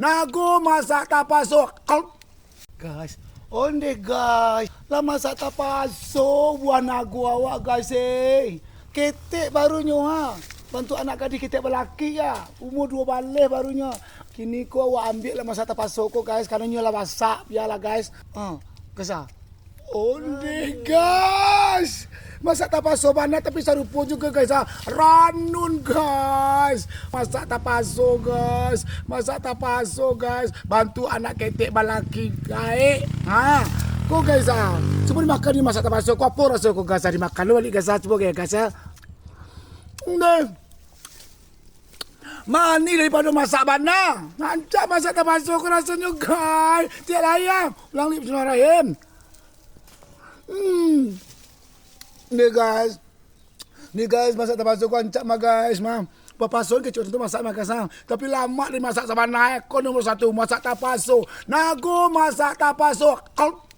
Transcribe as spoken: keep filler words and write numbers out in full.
Nago masak tapaso. Guys, ondeh guys, lah masak tapaso buah nago awak guys eh. Ketek barunyo ha. Bantuak anak gadih ketek balaki ya. Umur duo baleh barunyo. Kini ko awak ambiak lah masak tapaso ko guys, karano nyo lah masak, bialah guys. Ha, guys ah. Ondeh guys. Masak tapaso bana tapi sarupo jugo guys ah. Ranun guys. Masak tapaso guys. Masak tapaso guys. Bantuak anak ketek balaki gaek. Ha. Ko guys ah. Cubo dimakan ni masak tapaso. Ko apo raso ko guys ah, dimakan lo balik guys ah. Cubo guys guys ah. Ondeh. Manih daripado masak bana. Rancak masak tapaso ko rasonyo guys. Tiak lai ah. Ulang lip bismillahirrahmanirrahim. Hmm. Ni guys. Ni guys, masak tapaso ko rancak mah guys mah. Papaso ketek tu masak mah guys ah. Tapi lamak dimasak sabana eh. Ko nomor satu masak tapaso. Nago masak tapaso. Au.